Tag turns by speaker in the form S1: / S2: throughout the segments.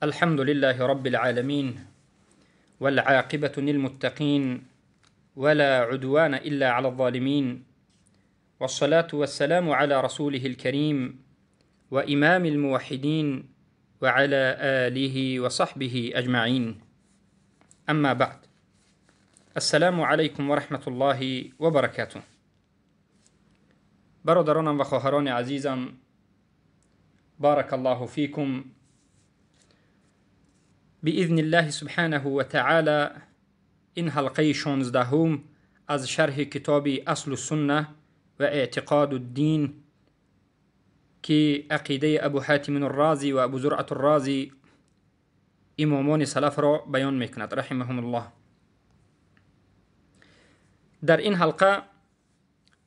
S1: الحمد لله رب العالمين، والعاقبة للمتقين، ولا عدوان إلا على الظالمين، والصلاة والسلام على رسوله الكريم وإمام الموحدين وعلى آله وصحبه أجمعين. أما بعد، السلام علیکم و رحمت الله و برکاته. برادرانم و خواهران عزیزم، بارک الله فیکم. باذن الله سبحانه و تعالی این حلقه 16 از شرح کتاب اصل السنه و اعتقاد الدین که عقیده ابو حاتم الرازی و ابو زرعة الرازی امامان سلف را بیان میکند رحمهم الله. در این حلقه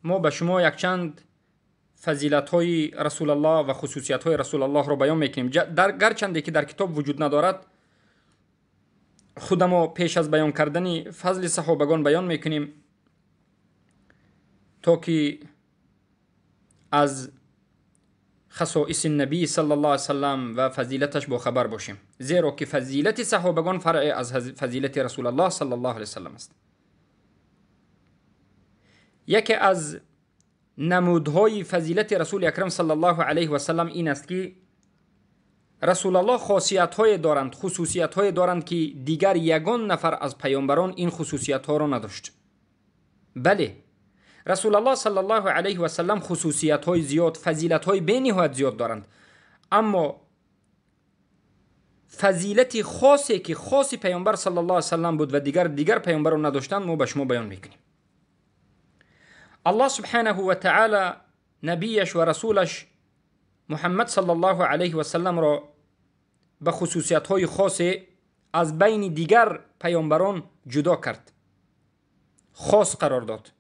S1: ما به شما یکچند فضیلت های رسول الله و خصوصیت های رسول الله را بیان میکنیم. در گرچنده که در کتاب وجود ندارد، خود ما پیش از بیان کردن فضل صحابگان بیان میکنیم تا که از خصائص نبی صلی الله علیه وسلم و فضیلتش با خبر باشیم، زیرا که فضیلت صحابگان فرع از فضیلت رسول الله صلی الله علیه وسلم است. یکی از نمودهای فضیلت رسول اکرم صلی الله علیه و سلم این است که رسول الله خاصیت های دارند، خصوصیت های دارند که دیگر یگان نفر از پیامبران این خصوصیت ها را نداشت. بله، رسول الله صلی الله علیه و سلم خصوصیت های زیاد، فضیلت های بینهایت زیاد دارند، اما فضیلت خاصی که خاص پیامبر صلی الله علیه و سلم بود و دیگر پیامبر را نداشتند ما به شما بیان میکنیم. الله سبحانه و تعالی نبیش و رسولش محمد صلی الله علیه و سلم را به خصوصیت های خاص از بین دیگر پیامبران جدا کرد، خاص قرار داد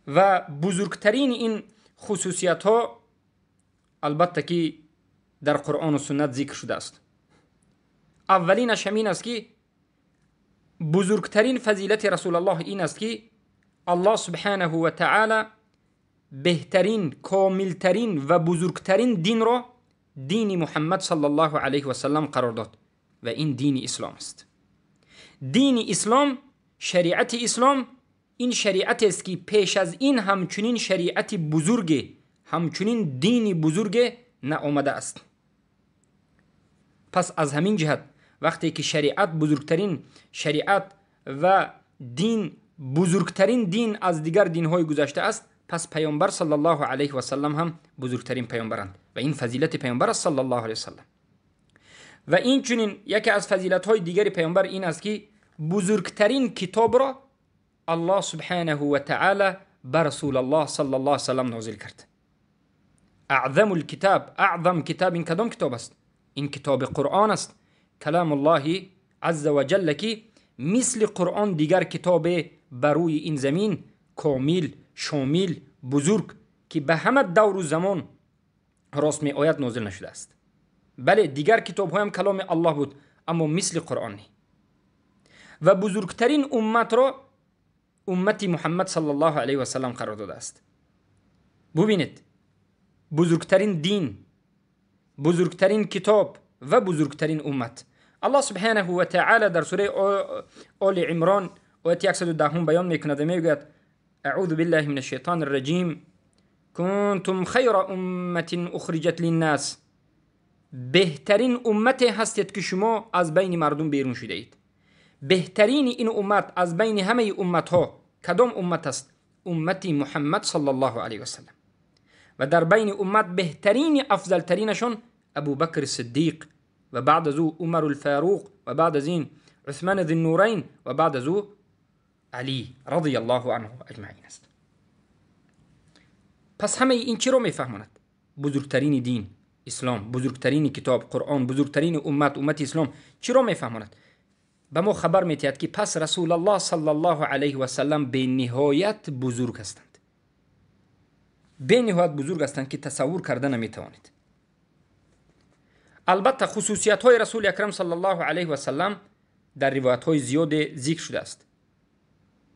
S1: و بزرگترین این خصوصیت ها البته که در قرآن و سنت ذکر شده است. اولینش همین است که بزرگترین فضیلت رسول الله این است که الله سبحانه و تعالی بهترین، کاملترین و بزرگترین دین را دین محمد صلی الله علیه و سلم قرار داد و این دین اسلام است. دین اسلام، شریعت اسلام، این شریعت است که پیش از این همچنین شریعت بزرگ، همچنین دین بزرگ نآمده است. پس از همین جهت وقتی که شریعت بزرگترین شریعت و دین بزرگترین دین از دیگر دینهای گذشته است، پس پیامبر صلی الله علیه و سلم هم بزرگترین پیامبرند و این فضیلت پیامبر است صلی الله علیه و سلم. و این چنین یکی از فضیلت های دیگر پیامبر این است که بزرگترین کتاب را الله سبحانه و تعالی بر رسول الله صلی الله علیه و سلم نازل کرد. اعظم الکتاب، اعظم کتاب این کدام کتاب است؟ این کتاب قرآن است، کلام الله عز وجل که مثل قرآن دیگر کتاب بر روی این زمین کامل، شامل، بزرگ که به همه دور و زمان راست می آید نازل نشده است. بله، دیگر کتاب هم کلام الله بود، اما مثل قرآن نی. و بزرگترین امت را امت محمد صلی الله علیه و سلم قرار داده است. ببینید، بزرگترین دین، بزرگترین کتاب و بزرگترین امت. الله سبحانه و تعالی در سوره آل عمران آیت 110 بیان میکند و میگوید: اعوذ بالله من الشیطان الرجیم، کنتم خیر امة اخرجت للناس. بهترین امت هستید که شما از بین مردم بیرون شده اید. بهترین این امت از بین همه امت ها کدام امت است؟ امت محمد صلی الله علیه و سلم. و در بین امت بهترین افضل ترینشون ابو بکر صدیق و بعد از او عمر الفاروق و بعد از این عثمان ذی النورین و بعد از او علی رضی الله عنه اجمعین است. پس همه این چی رو میفهماند؟ بزرگترین دین اسلام، بزرگترین کتاب قرآن، بزرگترین امت، امت اسلام چی رو میفهماند؟ به ما خبر میتید که پس رسول الله صلی الله علیه و سلم به نهایت بزرگ هستند، به نهایت بزرگ هستند که تصور کرده نمیتوانید. البته خصوصیت های رسول اکرم صلی الله علیه و سلم در روایت های زیاد ذکر شده است.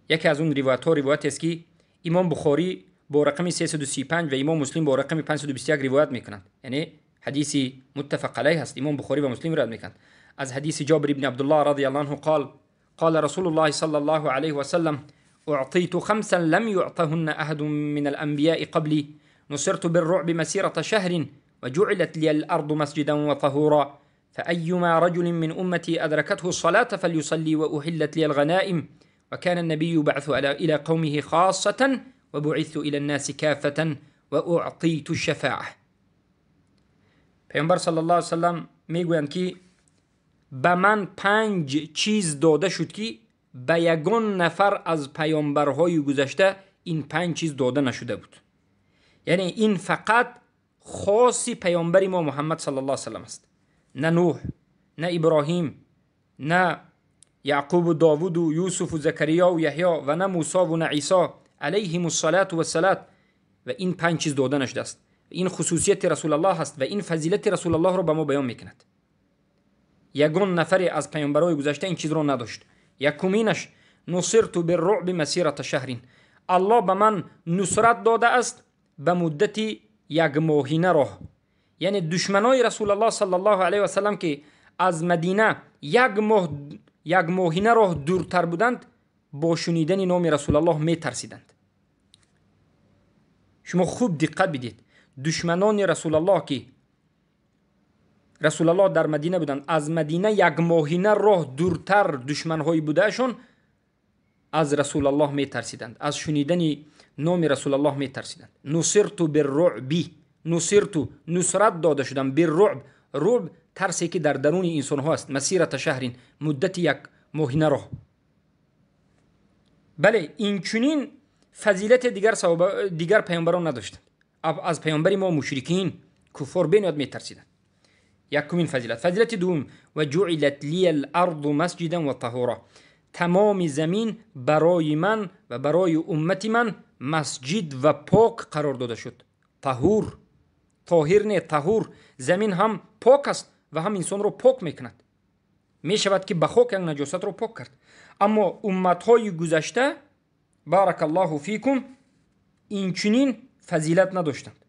S1: یکی از اون روایت ها روایت است که امام بخاری با رقم 335 و امام مسلم با رقم 521 روایت میکنند، یعنی ҳадиси муттафақ алайҳ аст, имом Бухорӣ ва Муслим ривоят мекунанд. Аз ҳадиси Ҷобир ибни Абдуллоҳ радиаллоҳу анҳу қол: قال رسول الله صلى الله عليه وسلم: أعطيت خمسا لم يعطهن أحد من الأنبياء قبلي، نصرت بالرعب مسيرة شهر، وجعلت لي الأرض مسجدا وطهورا، فأيما رجل من أمتي أدركته الصلاة فليصلي، وأحلت لي الغنائم، وكان النبي يبعث إلى قومه خاصة، وبعثت إلى الناس كافة، وأعطيت الشفاعة. پیامبر صلی الله علیه وسلم میگویند که به من 5 چیز داده شد که به یگان نفر از پیامبرهای گذشته این 5 چیز داده نشده بود. یعنی این فقط خاص پیامبر ما محمد صلی الله علیه وسلم است. نه نوح، نه ابراهیم، نه یعقوب و داوود و یوسف و زکریا و یحیی و نه موسی و نه عیسی علیهم الصلاة والسلام. و این 5 چیز داده نشده است. این خصوصیت رسول الله است و این فضیلت رسول الله را به ما بیان میکند. یگان نفری از پیامبرای گذشته این چیز را نداشت. یکمینش: نصرت بالرعب مسیرة شهر، الله به من نصرت داده است به مدت یک ماهینه راه. یعنی دشمنای رسول الله صلی الله علیه و سلم که از مدینه یک ماهینه راه دورتر بودند، با شنیدن نام رسول الله میترسیدند. شما خوب دقت بدید، دشمنان رسول الله که رسول الله در مدینه بودند، از مدینه یک ماهینه راه دورتر دشمنهای بودهشون از رسول الله میترسیدند، از شنیدن نام رسول الله میترسیدند. نصرت بالرعب، نصرت نصرت داده شدم، بالرعب، رعب ترسی که در درون انسان ها است، مسیرت شهرین، مدت یک ماهینه راه. بله، این چنین فضیلت دیگر پیامبران نداشتند. از پیامبر ما مشرکین کفار بینیاد میترسیدند. یکمین فضیلت. فضیلت دوم: و جعلت لی الارض مسجدا و طهورا، تمام زمین برای من و برای امت من مسجد و پاک قرار داده شد. طهور، طاهر نه، طهور. زمین هم پاک است و هم انسان رو پاک میکند. میشود که به خاک یک نجاست رو پاک کرد. اما امتهای گذشته بارک الله فیکم این چنین فضیلت نداشتند.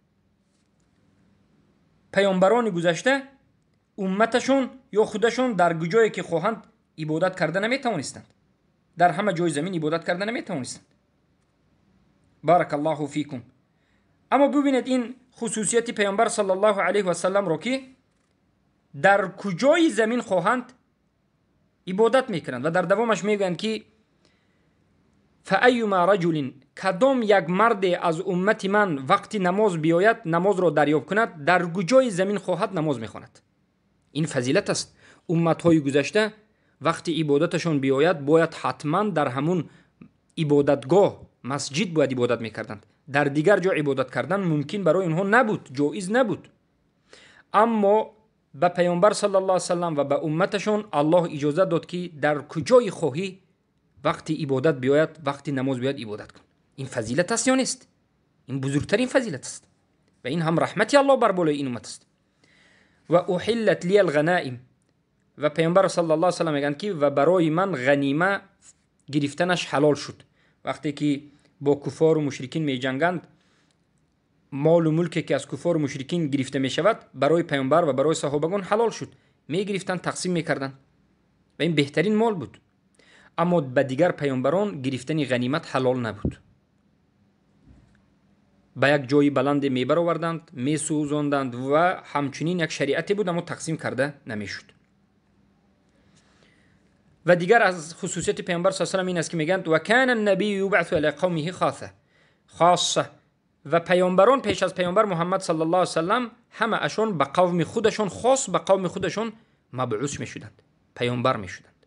S1: پیامبران گذشته امتشون یا خودشون در جایی که خواهند عبادت کرده نمیتوانستند، در همه جای زمین عبادت کرده نمیتوانستند. بارک الله فیکم. اما ببینید این خصوصیت پیامبر صلی الله علیه و سلم رو که در کجای زمین خواهند عبادت میکنند و در دوامش میگویند که فایما رجل، کدام یک مرد از امت من وقتی نماز بیاید نماز را دریاب کند، در کجای زمین خواهد نماز میخواند. این فضیلت است. امتهای گذشته وقتی عبادتشون بیاید باید حتما در همون عبادتگاه مسجد باید عبادت میکردند. در دیگر جا عبادت کردن ممکن برای اونها نبود، جایز نبود. اما به پیامبر صلی الله علیه وسلم و به امتشون الله اجازه داد که در کجای خواهی وقتی عبادت بیاید، وقتی نماز بیاید عبادت کن. این فضیلت است یا نیست؟ این بزرگترین فضیلت است و این هم رحمت الله بر بالای این امت است. و احلت لی الغنائم، و پیامبر صلی الله علیه وسلم میگن که و برای من غنیمه گرفتنش حلال شد. وقتی که با کفار و مشرکین می جنگند، مال و ملکی که از کفار و مشرکین گرفته می شود برای پیامبر و برای صحابگان حلال شد. می گرفتن، تقسیم می کردن و این بهترین مال بود. اما به دیگر پیامبران گرفتن غنیمت حلال نبود. به یک جای بلند می برآوردند، می سوزاندند و همچنین یک شریعتی بود اما تقسیم کرده نمیشد. و دیگر از خصوصیت پیامبر صلی الله علیه و سلم این است که میگند و کان النبی یبعث الی قومه خاصه، و پیامبران پیش از پیامبر محمد صلی الله علیه و سلم همه اشون به قوم خودشون خاص به قوم خودشون مبعوث میشدند، پیامبر میشدند.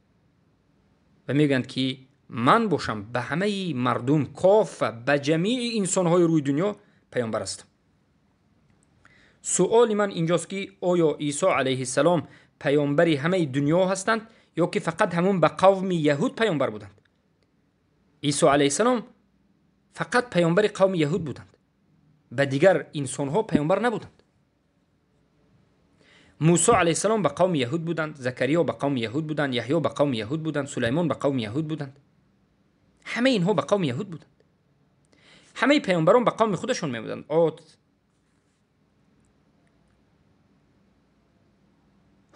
S1: و میگند که من باشم به همه مردم کافه، به جمیع انسانهای روی دنیا پیامبر هستم. سوال من اینجاست که آیا عیسی علیه السلام پیامبر همه دنیا هستند یا که فقط همون به قوم یهود پیامبر بودند؟ عیسی علیه السلام فقط پیامبر قوم یهود بودند، به دیگر انسانها پیامبر نبودند. موسی علیه السلام به قوم یهود بودند، زکریا به قوم یهود بودند، یحیی به قوم یهود بودند، سلیمان به قوم یهود بودند. همه اینها به قوم یهود بودند. همه پیامبران به قوم خودشون می بودند. عاد،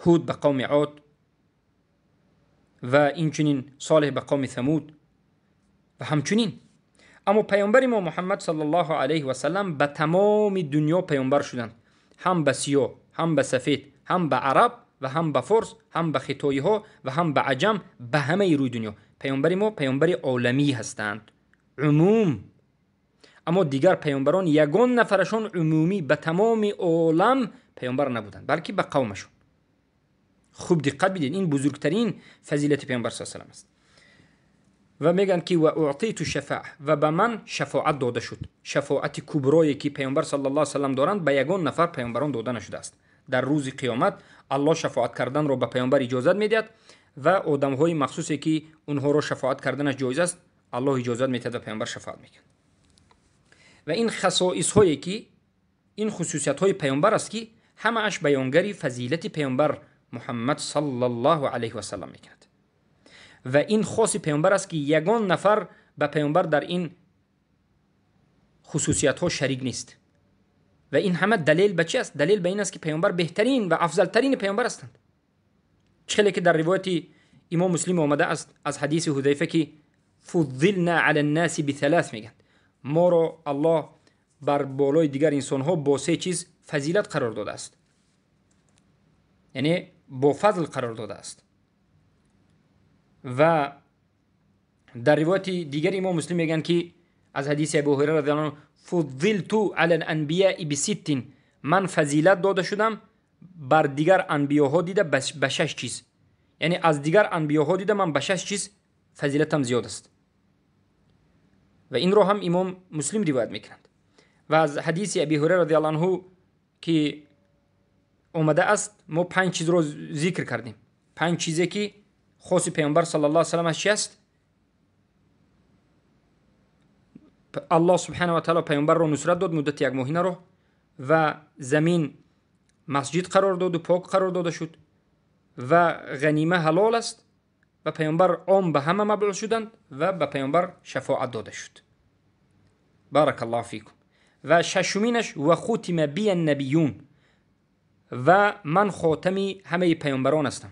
S1: Ҳуд ба қавми Од ва инчунин Солеҳ ба қавми Самуд ва ҳамчунин. Аммо паёмбари мо Муҳаммад саллаллоҳу алайҳи васаллам ба тамоми дунё паёмбар шуданд, ҳам ба сиёҳ, ҳам ба сафед, ҳам ба араб ва ҳам ба форс, ҳам ба хитоиҳо ва ҳам ба аҷам, ба ҳамаи рӯи дунё. Паёмбари мо паёмбари оламӣ ҳастанд, умум. Аммо дигар паёмбарон ягон нафарашон умумӣ ба тамоми олам паёмбар набуданд, балки ба қавмашон. Хуб диққат бидиҳед, ин бузургтарин фазилати паёмбар саллаллоҳу алайҳи васаллам аст. Ва мегӯянд ки ва уътиту шафаъ, ва ба ман шафоат дода шуд. Шафоати куброе ки паёмбар саллаллоҳу алайҳи васаллам доранд, ба ягон нафар паёмбарон дода нашудааст. Дар рӯзи қиёмат Аллоҳ шафоат карданро ба паёмбар иҷозат медиҳад ва одамҳои махсусе ки онҳоро шафоат карданаш ҷоиз аст, Аллоҳ иҷозат медиҳад ва паёмбар шафоат мекунад. Ва ин хасоисҳое ки ин хусусиятҳои паёмбар аст ки ҳамааш баёнгари фазилати паёмбар Муҳаммад саллаллоҳу алайҳи васаллам мекунад. Ва ин хоси паёмбар аст ки ягон нафар ба паёмбар дар ин хусусиятҳо шарик нест. Ва ин ҳама далел ба чи аст? Далел ба ин аст ки паёмбар беҳтарин ва афзалтарини паёмбар ҳастанд. Чӣ хеле ки дар ривояти имом Муслим омада аст аз ҳадиси Ҳудайфа ки фуддилна ала ннаси битhalаth мегӯянд, моро Аллоҳ бар болои дигар инсонҳо бо се чиз фазилат қарор додааст, яъне бо фазл қарор додааст. Ва дар ривояти дигари имом Муслим мегӯянд ки аз ҳадиси Абу Ҳурайра радиаллоҳу анҳу фуддилту ала л-анбияи биситтин, ман фазилат дода шудам бар дигар анбиёҳо дида ба шаш чиз, яъне аз дигар анбиёҳо дида ман ба шаш чиз фазилатам зиёд аст. Ва инро ҳам имом Муслим ривоят мекунанд. Ва аз ҳадиси Аби Ҳурайра радиаллоҳу анҳу ки омада аст, мо панҷ чизро зикр кардем. Панҷ чизе ки хоси паёмбар саллаллоҳу алайҳи васаллам аст чи аст? Аллоҳ субҳанаҳу ва таъоло паёмбарро нусрат дод муддати як моҳинаро ва замин масҷид қарор доду пок қарор дода шуд ва ғанима ҳалол аст ва паёмбар ом ба ҳама мабъус шуданд ва ба паёмбар шафоат дода шуд. Баракаллоҳу фикум. Ва шашуминаш ва хутима бия набиюн, ва ман хотами ҳамаи паёмбарон ҳастам,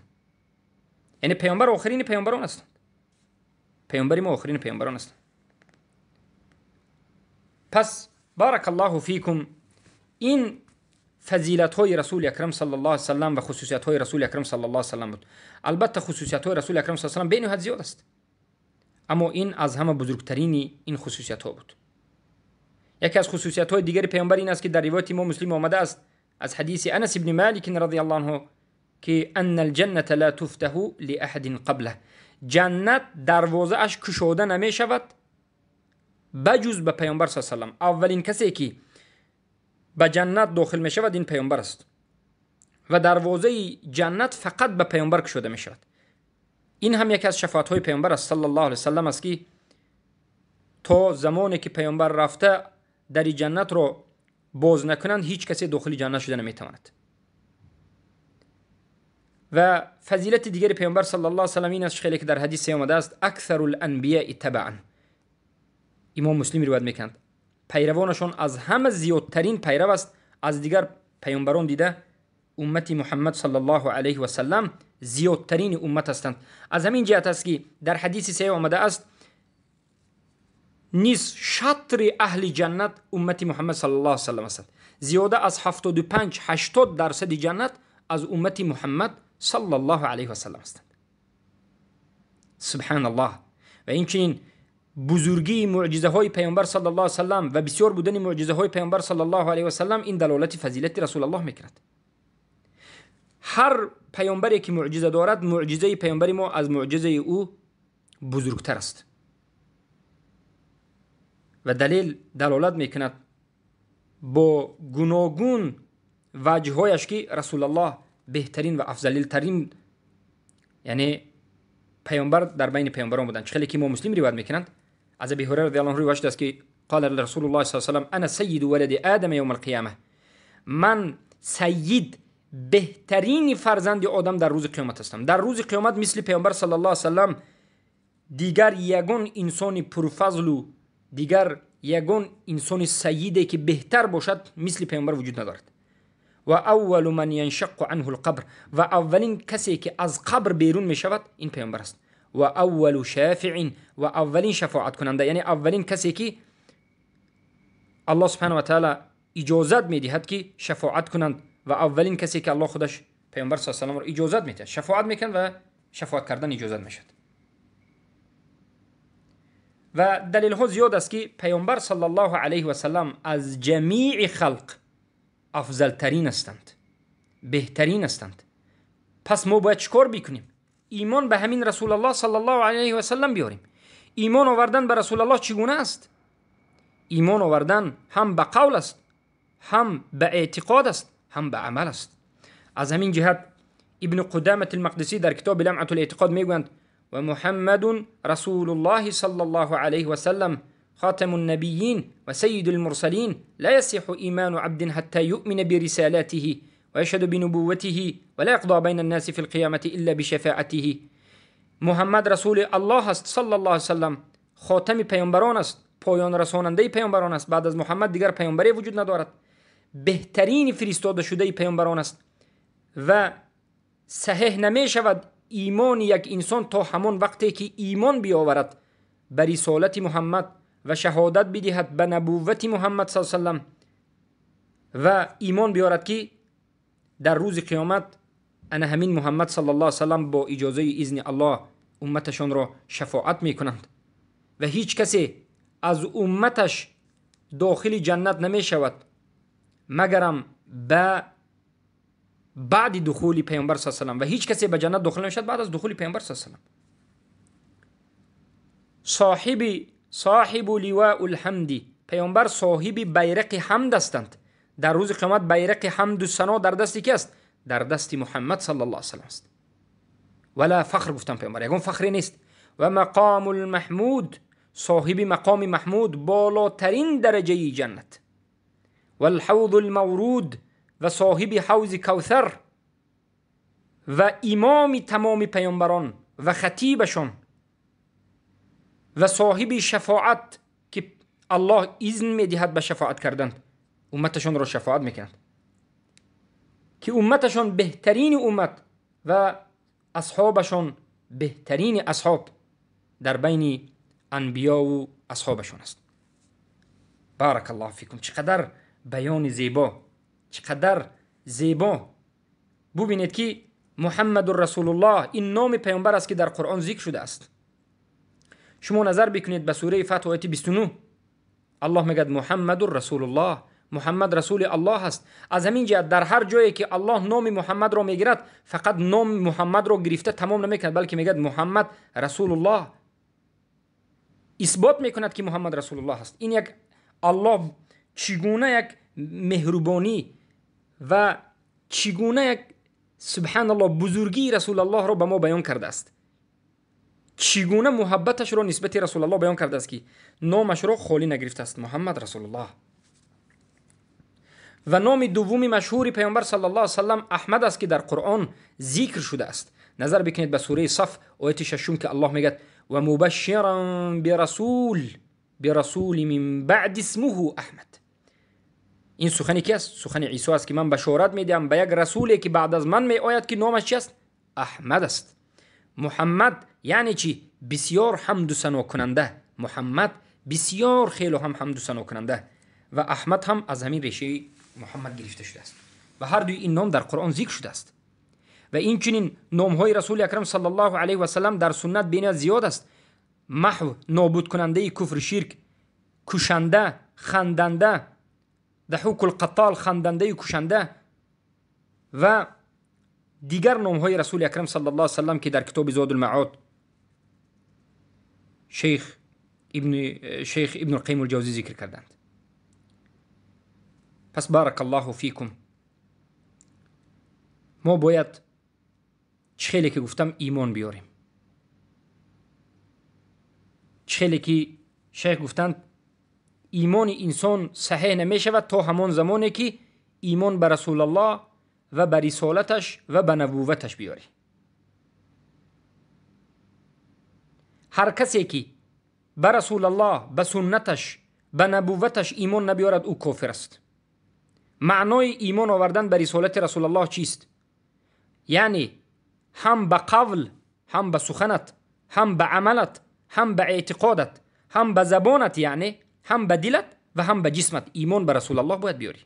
S1: яъне паёмбар охирини паёмбарон ҳастанд. Паёмбари мо охирини паёмбарон ҳастанд. Пас баракаллоҳу фикум, ин фазилатҳои расули акрам саллаллоҳу алайҳи васаллам ва хусусиятҳои расули акрам саллаллоҳу алайҳи васаллам буд. Албатта хусусиятҳои расули акрам саллаллоҳу алайҳи васаллам бениҳоят зиёд аст, аммо ин аз ҳама бузургтарини ин хусусиятҳо буд. Яке аз хусусиятҳои дигари паёмбар ин аст ки дар ривояти имом Муслим омада аст аз ҳадиси Анас ибни Малик радиаллоҳу анҳу ки анна алҷанната ла туфтаҳу лиаҳадин қаблаҳ, ҷаннат дарвозааш кушода намешавад ба ҷуз ба паёмбар саллаллоҳу алайҳи васаллам. Аввалин касе ки ба ҷаннат дохил мешавад ин паёмбар аст ва дарвозаи ҷаннат фақат ба паёмбар кушода мешавад. Ин ҳам яке аз шафоатҳои паёмбар аст саллаллоҳу алайҳи васаллам аст ки то замоне ки паёмбар рафта дари ҷаннатро боз накунанд, ҳеҷ касе дохили ҷаннат шуда наметавонад. Ва фазилати дигари паёмбар саллаллоҳу алайҳи васаллам ин аст, хеле ки дар ҳадисе омадааст аксару ланбияи табаан, имом Муслим ривоят мекунанд, пайравонашон аз ҳама зиёдтарин пайрав аст аз дигар паёмбарон дида уммати Муҳаммад саллаллоҳу алайҳи васаллам зиёдтарини уммат ҳастанд. Аз ҳамин ҷиҳат аст ки дар ҳадиси саҳеҳ омадааст низ шатри аҳли ҷаннат уммати Муҳаммад саллаллоҳу алайҳи васаллам ҳастанд. Зиёда аз 75-80% ҷаннат аз уммати Муҳаммад саллаллоҳу алайҳи васаллам ҳастанд. Субҳаналлоҳ. Ва инчунин бузургии муъҷизаҳои паёмбар саллаллоҳу алайҳи васаллам ва бисёр будани муъҷизаҳои паёмбар саллаллоҳу алайҳи васаллам ин далолати фазилати расулаллоҳ мекунад. Ҳар паёмбаре ки муъҷиза дорад, муъҷизаи паёмбари мо аз муъҷизаи ӯ бузургтар аст ва далел далолат мекунад бо гуногун ваҷҳояш ки расулаллоҳ беҳтарин ва афзалилтарин, яъне паёмбар дар байни паёмбарон буданд. Чӣ хеле ки имом Муслим ривоят мекунанд аз Аби Ҳурайра радиаллоҳу анҳу ривоят шудааст ки қала расулуллоҳ саллаллоҳу алайҳи васаллам ана сайиду валади одама явма алқиёма, ман сайид беҳтарини фарзанди одам дар рӯзи қиёмат ҳастам. Дар рӯзи қиёмат мисли паёмбар саллаллоҳу алайҳи васаллам дигар ягон инсони пурфазлу дигар ягон инсони сайиде ки беҳтар бошад мисли паёмбар вуҷуд надорад. و اول من ینشق عنه القبر، و اولین کسی که از قبر بیرون می شود این پیامبر است. و اول شافع، و اولین شفاعت کننده، یعنی اولین کسی که الله سبحانه و تعالی اجازت می دهد که شفاعت کنند، و اولین کسی که الله خودش پیامبر صلی الله علیه و سلم را اجازت می دهد شفاعت میکنند و شفاعت کردن اجازت میشد. و دلیل ها زیاد است که پیامبر صلی الله علیه و سلم از جمیع خلق افضل ترین هستند، بهترین هستند. پس ما باید چیکار بکنیم؟ ایمان به همین رسول الله صلی الله علیه و سلم بیاریم. ایمان آوردن به رسول الله چگونه است؟ ایمان آوردن هم به قول است، هم به اعتقاد است، هم به عمل است. از همین جهت ابن قدامة المقدسی در کتاب لمعة الاعتقاد میگویند و محمد رسول الله صلی الله علیه و سلم خاتم النبیین و سید المرسلین لا يصح ایمان عبد حتى يؤمن برسالاته ويشهد بنبوته ولا يقضى بين الناس في القيامة إلا بشفاعته. محمد رسول الله است صلی الله علیه وسلم، خاتم پیامبران است، پایان رساننده پیامبران است. بعد از محمد دیگر پیامبری وجود ندارد. بهترین فرستاده شده پیامبران است و صحیح نمی شود ایمان یک انسان تا همان وقتی که ایمان بیاورد به رسالت محمد و شهادت بدهد به نبوت محمد صلی الله علیه وسلم و ایمان بیارد که در روز قیامت انا همین محمد صلی الله علیه وسلم با اجازه اذن الله امتشان را شفاعت میکنند و هیچ کسی از امتش داخل جنت نمی شود مگرم به بعد دخول پیامبر صلی الله علیه وسلم، و هیچ کسی به جنت داخل نمیشد بعد از دخول پیامبر صلی الله علیه وسلم. صاحب لواء الحمد، پیامبر صاحب بیرق حمد هستند. در روز قیامت بیرق حمد و ثنا در دست کی است؟ در دست محمد صلی الله علیه وسلم است. ولا فخر گفتن پیامبر، یگان فخری نیست. و مقام المحمود، صاحب مقام محمود، بالاترین درجه جنت. والحوض المورود، و صاحب حوض کوثر، و امام تمام پیامبران و خطیبشان، و صاحب شفاعت که الله اذن میدهد به شفاعت کردن، امتشان را شفاعت میکنند که امتشان بهترین امت و اصحابشان بهترین اصحاب در بین انبیا و اصحابشان است. بارک الله فیکم. چقدر بیان زیبا، چقدر زیبا. ببینید که محمد رسول الله این نام پیامبر است که در قرآن ذکر شده است. شما نظر بکنید به سوره فتح آیت 29، الله میگه محمد رسول الله، محمد رسول الله است. از همین جهت در هر جایی که الله نام محمد را میگیرد فقط نام محمد را گرفته تمام نمیکند، بلکه میگه محمد رسول الله، اثبات میکند که محمد رسول الله است. این یک الله چگونه یک مهربانی و چگونه یک سبحان الله بزرگی رسول الله را به ما بیان کرده است، چگونه محبتش را نسبت رسول الله بیان کرده است که نامش را خالی نگرفته است، محمد رسول الله. و نام دوم مشهور پیامبر صلی الله علیه وسلم احمد است که در قرآن ذکر شده است. نظر بکنید به سوره صف آیت 6 که الله میگه و مبشرا برسول من بعد اسمه احمد. این سخنی کی است؟ سخن عیسی است که من بشارت میدم به یک رسولی که بعد از من می آید که نامش چی است؟ احمد است. محمد یعنی چی؟ بسیار حمد و ثنا کننده. محمد بسیار خیلی هم حمد و ثنا کننده، و احمد هم از همین ریشه محمد گرفته شده است و هر دوی این نام در قرآن ذکر شده است. و این چنین نام های رسول اکرم صلی الله علیه و سلم در سنت بین زیاد است. محو، نابود کننده کفر شرک، کشنده، خندنده، دحوک القتال، خندنده کشنده، و دیگر نام های رسول اکرم صلی الله علیه و سلم که در کتاب زاد المعاد شیخ ابن القیم الجوزی ذکر کردند. پس بارک الله فیکم، ما باید چه که گفتم ایمان بیاریم. چه که شیخ گفتند ایمان انسان صحیح نمی شود تا همان زمانی که ایمان به رسول الله و به رسالتش و به نبوتش بیاری. هر کسی که به رسول الله، به سنتش، به نبوتش ایمان نبیارد او کافر است. Маънои имон овардан ба рисолати Расулаллоҳ чист? Яъне ҳам ба қавл, ҳам ба суханат, ҳам ба амалат, ҳам ба эътиқодат, ҳам ба забонат, яъне ҳам ба дилат ва ҳам ба ҷисмат имон ба Расулаллоҳ бояд биёрӣ.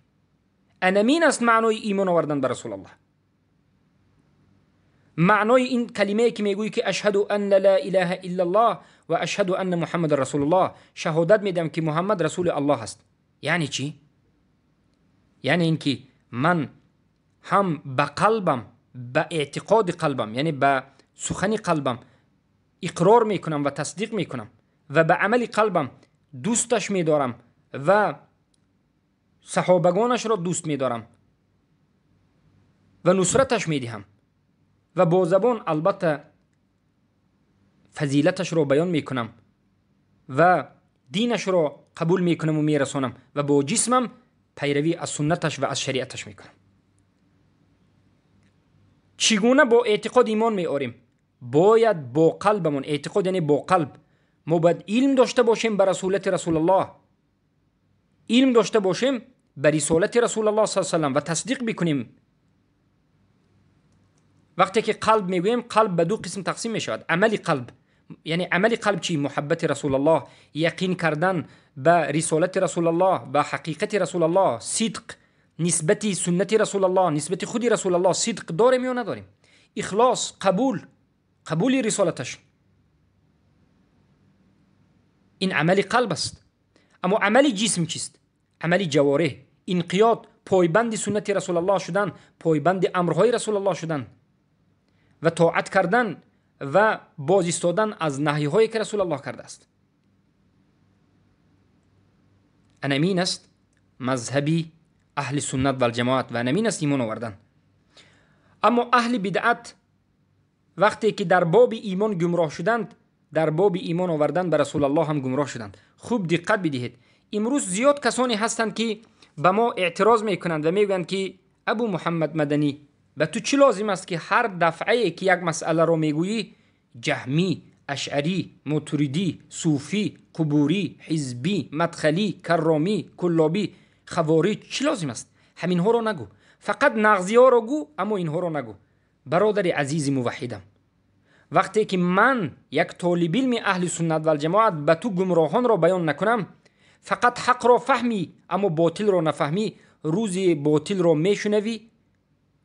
S1: Анамин аст маънои имон овардан ба Расулаллоҳ. Маънои ин калимае ки мегӯӣ ки ашҳаду анна ла илаҳа иллаллоҳ ва ашҳаду анна муҳаммадан расулуллоҳ, шаҳодат медиҳам ки Муҳаммад расули Аллоҳ аст. Яъне чӣ? Яъне ин ки ман ҳам ба қалбам, ба эътиқоди қалбам, яъне ба сухани қалбам иқрор мекунам ва тасдиқ мекунам ва ба амали қалбам дӯсташ медорам ва саҳобагонашро дӯст медорам ва нусраташ медиҳам ва бо забон албатта фазилаташро баён мекунам ва динашро қабул мекунаму мерасонам ва бо ҷисмам пайравӣ аз суннаташ ва аз шариаташ мекунам. Чӣ гуна бо эътиқод имон меорем? Бояд бо қалбамон, эътиқод яъне бо қалб, мо бояд илм дошта бошем ба расулати Расулаллоҳ, илм дошта бошем ба рисолати Расулаллоҳ саллаллоҳу алайҳи васаллам ва тасдиқ бикунем. Вақте ки қалб мегӯем, қалб ба ду қисм тақсим мешавад. Амали қалб, яъне амали қалб чӣ? Муҳаббати Расулаллоҳ, яқин кардан ба рисолати Расулаллоҳ, ба ҳақиқати Расулаллоҳ, сидқ нисбати суннати Расулаллоҳ, нисбати худи Расулаллоҳ сидқ дорем ё надорем, ихлос, қабул, қабули рисолаташ. Ин амали қалб аст. Аммо амали ҷисм чист? Амали ҷавореҳ, инқиёд, пойбанди суннати Расулаллоҳ шудан, пойбанди амрҳои Расулаллоҳ шудан ва тоат кардан ва боз истодан аз наҳйҳое ки Расулаллоҳ кардааст. Анамин аст мазҳаби аҳли суннат валҷамоат ва анамин аст имон овардан. Аммо аҳли бидъат вақте ки дар боби имон гумроҳ шуданд, дар боби имон овардан ба Расулаллоҳ ҳам гумроҳ шуданд. Хуб диққат бидиҳед, имрӯз зиёд касоне ҳастанд ки ба мо эътироз мекунанд ва мегӯянд ки Абу Муҳаммад Маданӣ, ба ту чӣ лозим аст ки ҳар дафъае ки як масъаларо мегӯӣ ҷаҳмӣ, ашъарӣ, мотуридӣ, суфӣ, қубурӣ, ҳизбӣ, мадхалӣ, карромӣ, куллобӣ, хавориҷ, чӣ лозим аст? Ҳаминҳоро нагӯ, фақат нағзиҳоро гӯ, аммо инҳоро нагӯ. Бародари азизи муваҳҳидам, вақте ки ман як толибилми аҳли суннат валҷамоат ба ту гумроҳонро баён накунам, фақат ҳақро фаҳмӣ, аммо ботилро нафаҳмӣ, рӯзи ботилро мешунавӣ,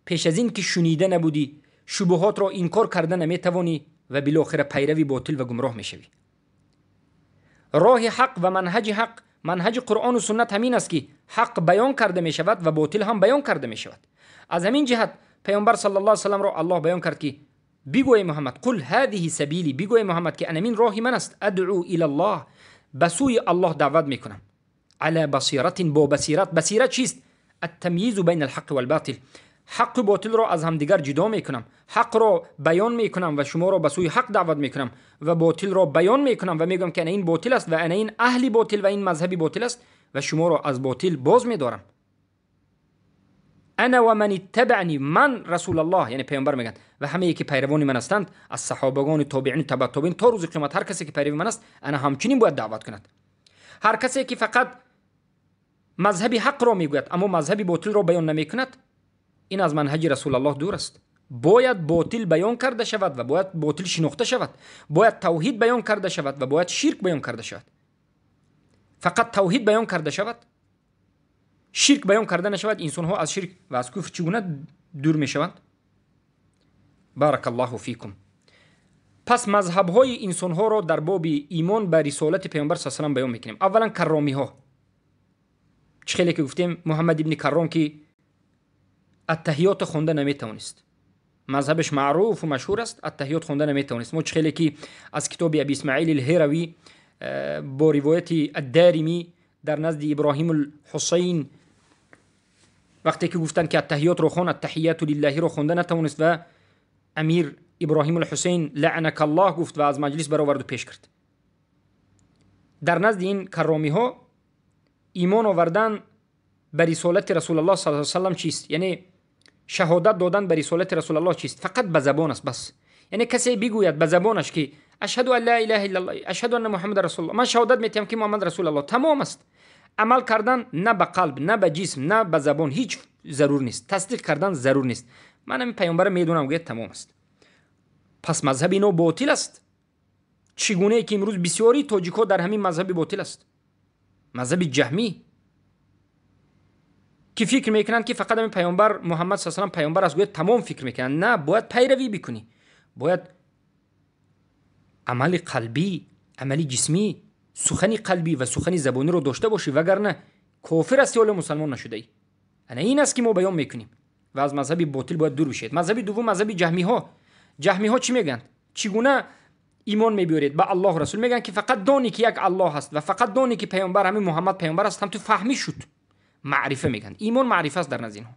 S1: пеш аз ин ки шунида набудӣ, шубҳотро инкор карда наметавонӣ ва билохира пайрави ботил ва гумроҳ мешавӣ. Роҳи ҳақ ва манҳаҷи ҳақ, манҳаҷи Қуръону суннат ҳамин аст ки ҳақ баён карда мешавад ва ботил ҳам баён карда мешавад. Аз ҳамин ҷиҳат Паёмбар саллаллоҳу алайҳи васалламро Аллоҳ баён кард ки бигӯ эй Муҳаммад, қул ҳадиҳи сабили, бигӯ эй Муҳаммад ки анамин роҳи ман аст, адъу илаллоҳ, ба сӯи Аллоҳ даъват мекунам, ала басиратин, бо басират. Басират чист? Аттамйизу байна алҳаққи валботил, ҳаққу ботилро аз ҳамдигар ҷудо мекунам, ҳақро баён мекунам ва шуморо ба сӯи ҳақ даъват мекунам ва ботилро баён мекунам ва мегӯям ки ана ин ботил аст ва ана ин аҳли ботил ва ин мазҳаби ботил аст ва шуморо аз ботил боз медорам. Ана ва ман иттабаъни, ман Расулаллоҳ, яъне паёмбар мегӯянд, ва ҳамае ки пайравони ман ҳастанд аз саҳобагони тобеин табаъ тобеин то рӯзи қиёмат, ҳар касе ки пайрави ман аст ана ҳамчунин бояд даъват кунад. Ҳар касе ки фақат мазҳаби ҳақро мегӯяд аммо мазҳаби ботилро баён намекунад, ин аз манҳаҷи Расулаллоҳ дур аст. Бояд ботил баён карда шавад ва бояд ботил шинохта шавад, бояд тавҳид баён карда шавад ва бояд ширк баён карда шавад. Фақат тавҳид баён карда шавад, ширк баён карда нашавад, инсонҳо аз ширк ва аз куфр чӣ гуна дур мешаванд? Баракаллоҳу фикум. Пас мазҳабҳои инсонҳоро дар боби имон ба рисолати паёмбар саллаллоҳу алайҳи васаллам баён мекунем. Аввалан карромиҳо, чӣ хеле ки гуфтем, Муҳаммад ибни Карром ки аттаҳиётро хонда наметавонист, мазҳабаш маъруфу машҳур аст, аттаҳиёт хонда наметавонист. Мо чӣ хеле ки аз китоби Аби Исмаил алҳиравӣ бо ривояти аддаримӣ дар назди Иброҳим алҳусайн вақте ки гуфтанд ки аттаҳиётро хон, аттаҳияту лиллаҳиро хонда натавонист ва амир Иброҳим алҳусайн лаънака аллоҳ гуфт ва аз маҷлис бароварду пеш кард. Дар назди ин карромиҳо имон овардан ба рисолати Расулаллоҳ саллаллоҳу алайҳи васаллам чист? Яъне шаҳодат додан ба рисолати Расулаллоҳ чист? Фақат ба забон аст бас. Яъне касе бигӯяд ба забонаш ки ашҳаду ан ла илаҳа иллаллоҳ, ашҳаду анна муҳаммадан расулуллоҳ, ман шаҳодат метиҳам ки Муҳаммад расулуллоҳ, тамом аст. Амал кардан на ба қалб, на ба ҷисм, на ба забон ҳеҷ зарур нест. Тасдиқ кардан зарур нест. Ман ҳамин паёмбарро медонам, гӯяд тамом аст. Пас мазҳаби инҳо ботил аст. Чӣ гунае ки имрӯз бисёри тоҷикҳо дар ҳамин мазҳаби ботил аст, мазҳаби ҷаҳмӣ, ки фикр мекунанд ки фақат ҳамин паёмбар Муҳаммад саллаллоҳу алайҳи васаллам паёмбар аст, гӯяд тамом фикр мекунанд. На, бояд пайравӣ бикунӣ, бояд амали қалбӣ, амали ҷисмӣ, сухани қалбӣ ва сухани забониро дошта бошӣ, вагарна кофир ҳастӣ, ҳоло мусалмон нашудаӣ. Ана ин аст ки мо баён мекунем ва аз мазҳаби ботил бояд дур бишавед. Мазҳаби дуввум мазҳаби ҷаҳмиҳо. Ҷаҳмиҳо чӣ мегӯянд? Чӣ гуна имон мебиёред ба Аллоҳ расул? Мегӯянд ки фақат дони ки як Аллоҳ ҳаст ва фақат дони ки паёмбар ҳамин Муҳаммад паёмбар аст, ҳам ту фаҳмӣ шуд. Маърифа мегӯянд. Имон маърифа аст дар назди инҳо.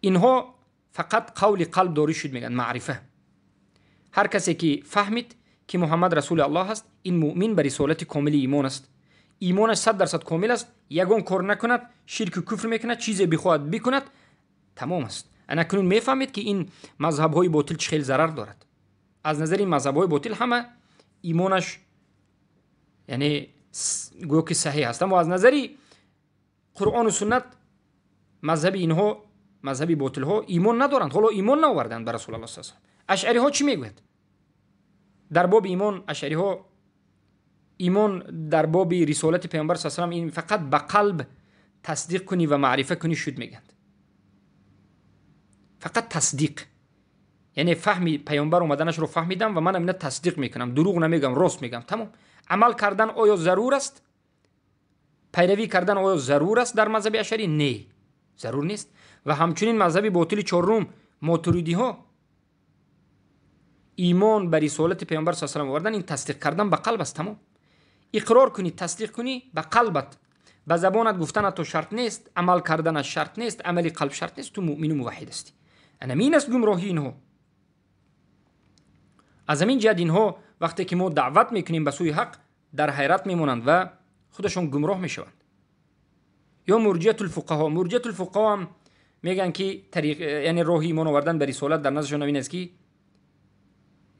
S1: Инҳо фақат қавли қалб дорӣ шуд мегӯянд, маърифа. Ҳар касе ки фаҳмид ки Муҳаммад расули Аллоҳ аст, ин муъмин ба рисолати комили имон аст. Имонаш 100% комил аст, ягон кор накунад, ширку куфр мекунад, чизе бихоҳад бикунад, тамом аст. Ана кунун мефаҳмед ки ин мазҳабҳои ботил чӣ хел зарар дорад. Аз назари ин мазҳабҳои ботил ҳама имонаш яъне гӯё ки саҳеҳ аст, аммо аз назари Қуръону суннат мазҳаби инҳо, мазҳаби ботилҳо имон надоранд, ҳоло имон наоварданд ба Расул Аллоҳ саллаллоҳу алайҳи васаллам. Ашъариҳо чӣ мегӯяд дар боби имон? Ашъариҳо имон дар боби рисолати паёмбар саллаллоҳу алайҳи васаллам ин фақат ба қалб тасдиқ кунӣ ва маърифа кунӣ шуд мегӯянд. Фақат тасдиқ, яъне фаҳми паёмбар омаданашро фаҳмидам ва ман ҳамина тасдиқ мекунам, дурӯғ намегӯям, рост мегӯям, тамом. Амал кардан оё зарур аст? Пайравӣ кардан оё зарур аст дар мазҳаби ашъарӣ? Не, зарур нест. Ва ҳамчунин мазҳаби ботили чорум мотуридиҳо имон ба рисолати паёмбар саллаллоҳу алайҳи васаллам овардан ин тасдиқ кардан ба қалб аст, тамом. Иқрор кунӣ, тасдиқ кунӣ ба қалбат, ба забонат гуфтанат то шарт нест, амал карданаш шарт нест, амали қалб шарт нест, ту муъмину муваҳҳид ҳастӣ. Ана ин аст гумроҳии инҳо. Аз ҳамин ҷиҳат инҳо вақте ки мо даъват мекунем ба сӯи ҳақ, дар ҳайрат мемонанд ва худашон гумроҳ мешаванд. Ё мурҷиатулфуқаҳо. Мурҷиатулфуқаҳо ҳам мегӯянд ки яъне роҳи имон овардан ба рисолат дар наздашон ин аст ки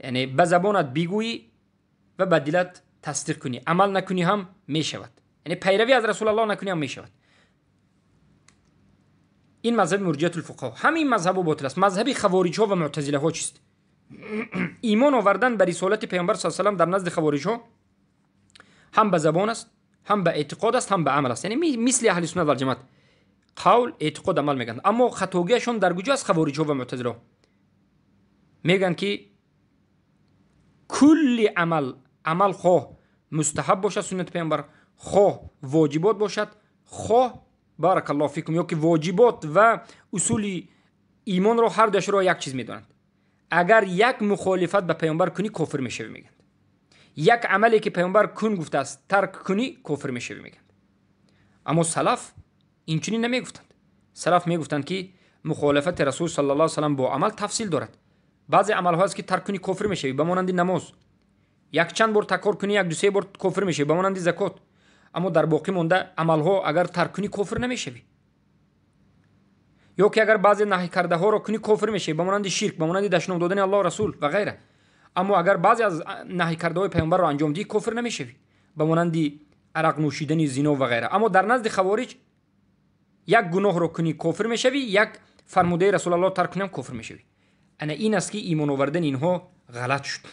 S1: яъне ба забонат бигӯӣ ва ба дилат тасдиқ кунӣ, амал накунӣ ҳам мешавад, яъне пайравӣ аз Расулаллоҳ накунӣ ҳам мешавад. Ин мазҳаби мурҷиатулфуқаҳо. Ҳамин мазҳабо ботил аст. Мазҳаби хавориҷҳо ва муътазилаҳо чист? Имон овардан ба рисолати паёмбар саллаллоҳу алайҳи васаллам дар назди хавориҷҳо ҳам ба забон аст, ҳам ба эътиқод аст, ҳам ба амал аст. Яъне мисли аҳли суннат валҷамоат қавл, эътиқод, амал мегӯянд. Аммо хатогиашон дар куҷо аст? Хавориҷҳо ва муътазилаҳо мегӯянд ки кулли амал, амал хоҳ мустаҳаб бошад суннати паёмбар, хоҳ воҷибот бошад, хоҳ баракаллоҳу фикум, ё ки воҷибот ва усули имонро ҳар дуяшро як чиз медонанд. Агар як мухолифат ба паёмбар кунӣ кофир мешавӣ мегӯянд. Як амале ки паёмбар кун гуфтааст тарк кунӣ кофир мешавӣ мегӯянд. Аммо салаф инчунин намегуфтанд. Салаф мегуфтанд ки мухолифати расул саллаллоҳу алайҳи васаллам бо амал тафсил дорад. Баъзе амалҳо аст ки тарк кунӣ кофир мешавӣ, ба монанди намоз. Якчанд бор такрор кунӣ, як ду се бор кофир мешавӣ, ба монанди закот. Аммо дар боқӣ монда амалҳо агар тарк кунӣ кофир намешавӣ. Ё ки агар баъзе наҳй кардаҳоро кунӣ кофир мешавӣ, ба монанди ширк, ба монанди дашном додани Аллоҳ расул ва ғайра. Аммо агар баъзе аз наҳй кардаҳои паёмбарро анҷом диҳӣ кофир намешавӣ, ба монанди арақ нӯшидани, зино ва ғайра. Аммо дар назди хавориҷ як гуноҳро кунӣ кофир мешавӣ, як фармудаи Расулаллоҳ тарк кунӣ ҳам кофир мешавӣ. Ана ин аст ки имон овардани инҳо ғалат шуд.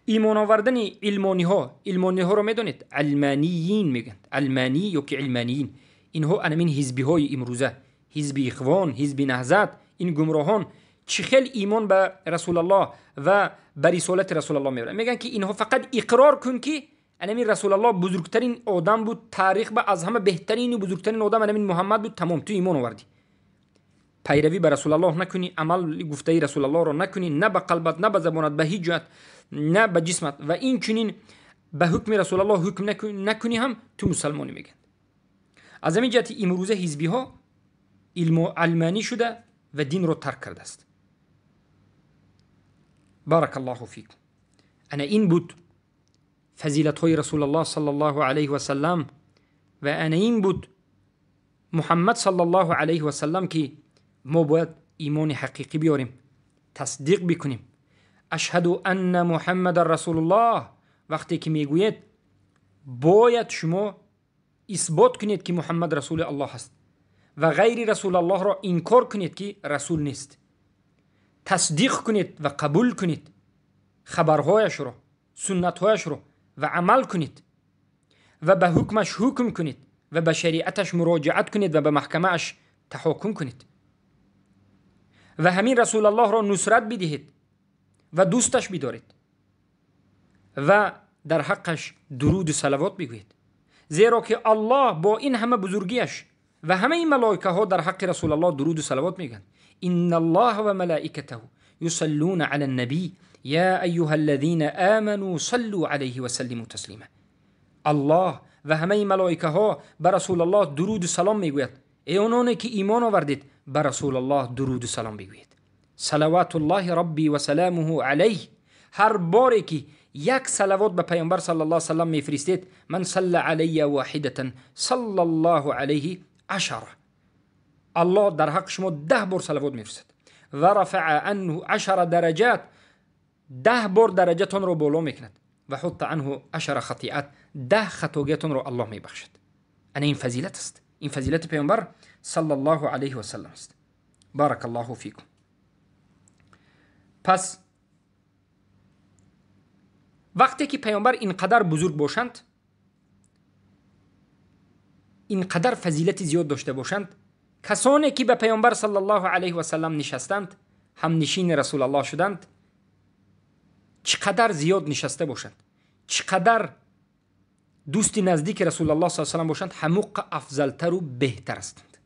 S1: Имон овардани илмониҳо, илмониҳоро медонед, алманиин мегӯянд, алманӣ ё ки илманиин. Инҳо анамин ҳизбиҳои имрӯза, ҳизби ихвон, ҳизби наҳзат, ин гумроҳон чӣ хел имон ба Расулаллоҳ ва ба рисолати Расулаллоҳ мебаранд. Мегӯянд ки инҳо фақат иқрор кун ки анамин Расулаллоҳ бузургтарин одам буд, таърих ба аз ҳама беҳтарину бузургтарин одам анамин Муҳаммад буд, тамом, ту имон овардӣ. Пайравӣ ба Расулаллоҳ накунӣ, амал гуфтаи Расулаллоҳро накунӣ, на ба қалбат, на ба забонат, ба ҳеҷ ҷоят, на ба ҷисмат ва инчунин ба ҳукми Расулаллоҳ ҳукм накунӣ ҳам ту мусалмонӣ мегӯянд. Аз ҳамин ҷиҳати имрӯза ҳизбиҳо илму алманӣ шуда ва динро тарк кардааст. Баракаллоҳу фикум. Ана ин буд фазилатҳои Расулаллоҳ саллаллоҳу алайҳи васаллам ва ана ин буд Муҳаммад саллаллоҳу алайҳи васаллам ки мо бояд имони ҳақиқӣ биёрем, тасдиқ бикунем. Ашҳаду анна Муҳаммадан расулуллоҳ. вақте ки мегӯед, бояд шумо исбот кунед, ки Муҳаммад расули Аллоҳ аст ва ғайри расулаллоҳро инкор кунед, ки расул нест. Тасдиқ кунед ва қабул кунед хабарҳояшро, суннатҳояшро ва амал кунед ва ба ҳукмаш ҳукм кунед ва ба шариаташ муроҷиат кунед ва ба маҳкамааш таҳокум кунед ва ҳамин расулаллоҳро нусрат бидиҳед ва дӯсташ бидоред ва дар ҳаққаш дуруду салавот бигӯед, зеро ки Аллоҳ бо ин ҳама бузургиаш ва ҳамаи малоикаҳо дар ҳаққи расулаллоҳ дуруду салавот мегӯянд. إن الله وملائكته يصلون على النبي يا أيها الذين آمنوا صلوا عليه وسلموا تسليما. الله و همه ملائکه ها بر رسول الله درود و سلام میگوید. ای آنانی که ایمان آوردید، بر رسول الله درود و سلام بگویید. صلوات الله ربی و سلامه علیه. هر باری که یک صلوات به پیامبر صلی الله علیه وسلم میفرستید، من صلی علی واحدة صلی الله علیه عشره، الله در حق شما 10 بار صلوات میفرستد. و رفع عنه 10 درجات، 10 بار درجهتان رو بالا میکند. و حط عنه 10 خطیئات، 10 خطاگیتان رو الله میبخشد. انا این فضیلت است، این فضیلت پیامبر صلی الله علیه و سلم است. بارک الله فیکم. پس وقتی که پیامبر اینقدر بزرگ باشند، اینقدر فضیلت زیاد داشته باشند، کسانی که به پیامبر صلی الله علیه و سلم نشستند، هم نشین رسول الله شدند، چقدر زیاد نشسته باشند، چقدر دوست نزدیک رسول الله صلی الله علیه و سلم باشند، هموق افضلتر و بهتر هستند.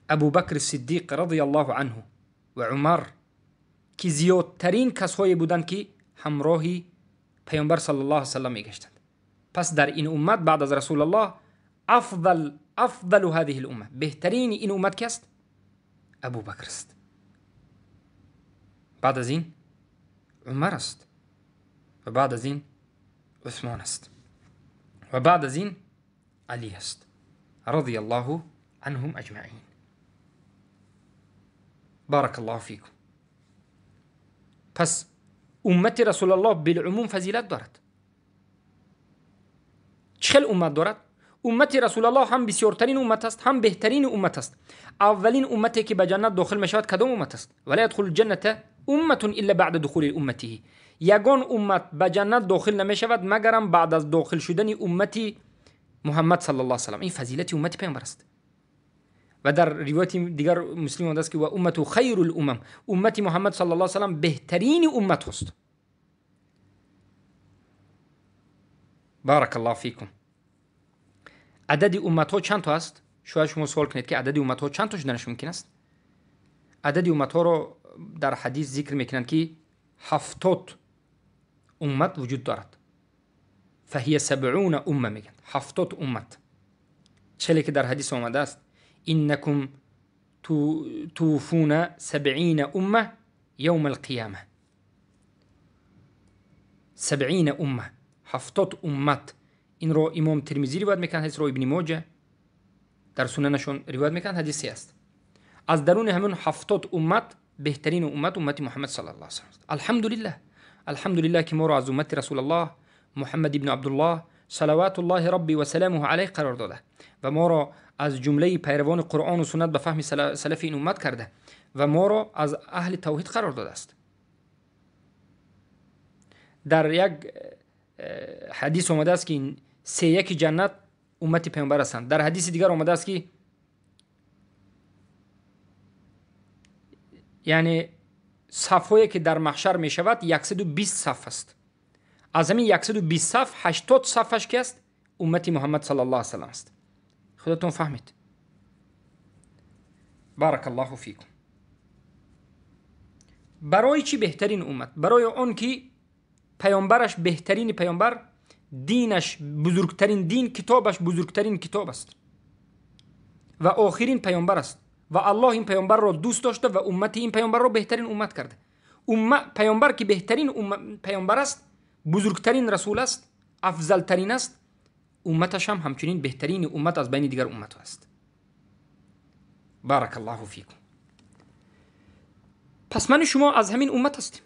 S1: ابوبکر صدیق رضی الله عنه و عمر که زیادترین کسایی بودند که همراهی پیامبر صلی الله علیه و سلم میگشتند. پس در این امت بعد از رسول الله افضل هذه الامه، بهترین این امت کی است؟ ابوبکر است. بعد از این عمر است و بعد از این عثمان است و بعد از این علی است رضی الله عنهم اجمعین. بارک الله فیکم. پس امت رسول الله بالعموم فضیلت دارد. چه امت دارد؟ امت رسول الله هم بسیارترین امت است، هم بهترین امت است. اولین امتی که به جنت داخل می شود کدام امت است؟ ولا يدخل الجنة امة الا بعد دخول امته. یگان امت به جنت داخل نمی شود مگرم بعد از داخل شدن امتی محمد صلی الله علیه و سلم. این فضیلت امت پیامبر است. و در روایت دیگر مسلم آمده است که و امت خیر الامم، امت محمد صلی الله علیه و سلم بهترین امت است. بارک الله فیکم. عدد امت ها چند تا است؟ شاید شما سوال کنید که عدد امت ها چند تا شدنش ممکن است؟ عدد امت ها رو در حدیث ذکر میکنند که 70 امت وجود دارد. فهی 70 امه میگن، 70 امت. چلی که در حدیث آمده است انکم توفون 70 امه یوم القیامه. 70 امه، 70 امت. این رو امام ترمذی روایت میکنه، حدیث رو ابن ماجه در سننشون روایت میکنه، حدیثی است. از درون همون 70 امت بهترین امت امت محمد صلی الله علیه و سلم است. الحمدلله، الحمدلله که ما رو از امت رسول الله محمد ابن عبدالله صلوات الله ربی و سلامه علیه قرار داده و ما را از جمله پیروان قرآن و سنت به فهم سلف این امت کرده و ما را از اهل توحید قرار داده است. در یک حدیث آمده است که 3 جنت امت پیامبر هستند. در حدیث دیگر آمده است که یعنی صفهایی که در محشر می شود 120 صف است. از همین 120 صف 80 صفش که است امت محمد صلی الله علیه و سلم است. خودتون فهمید. بارک الله فیکم. برای چی بهترین امت؟ برای آن که پیامبرش بهترین پیامبر، دینش بزرگترین دین، کتابش بزرگترین کتاب است و آخرین پیامبر است و الله این پیامبر را دوست داشته و امت این پیامبر را بهترین امت کرده. پیامبر که بهترین پیامبر است، بزرگترین رسول است، افضلترین است، امتش هم همچنین بهترین امت از بین دیگر امت است. بارک الله فیکم. پس من شما از همین امت هستیم.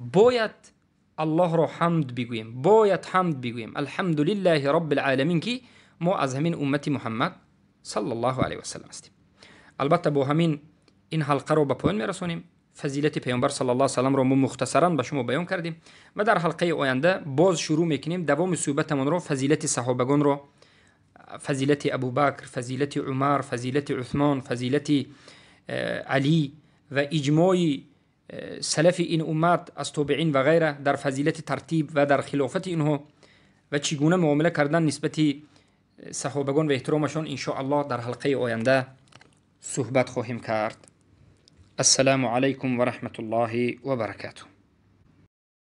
S1: Бояд Аллоҳро ҳамд бигӯем, бояд ҳамд бигӯем, алҳамдулиллаҳи роббил оламин, ки мо аз ҳамин уммати Муҳаммад саллаллоҳу алайҳи васаллам ҳастем. Албатта бо ҳамин ин ҳалқаро ба поён мерасонем. Фазилати паёмбар саллаллоҳу алайҳи васалламро мо мухтасаран ба шумо баён кардем ва дар ҳалқаи оянда боз шурӯъ мекунем давоми суҳбатамонро, фазилати саҳобагонро, фазилати Абубакр, фазилати Умар, фазилати Усмон, фазилати Алӣ ва иҷмои салафи ин уммат аз тобеин ва ғайра дар фазилати тартиб ва дар хилофати инҳо ва чӣ гуна муомила кардан нисбати саҳобагон ва эҳтиромашон, иншоаллоҳ дар ҳалқаи оянда суҳбат хоҳем кард. Ассалому алайкум ва раҳматуллоҳи ва баракатуҳ.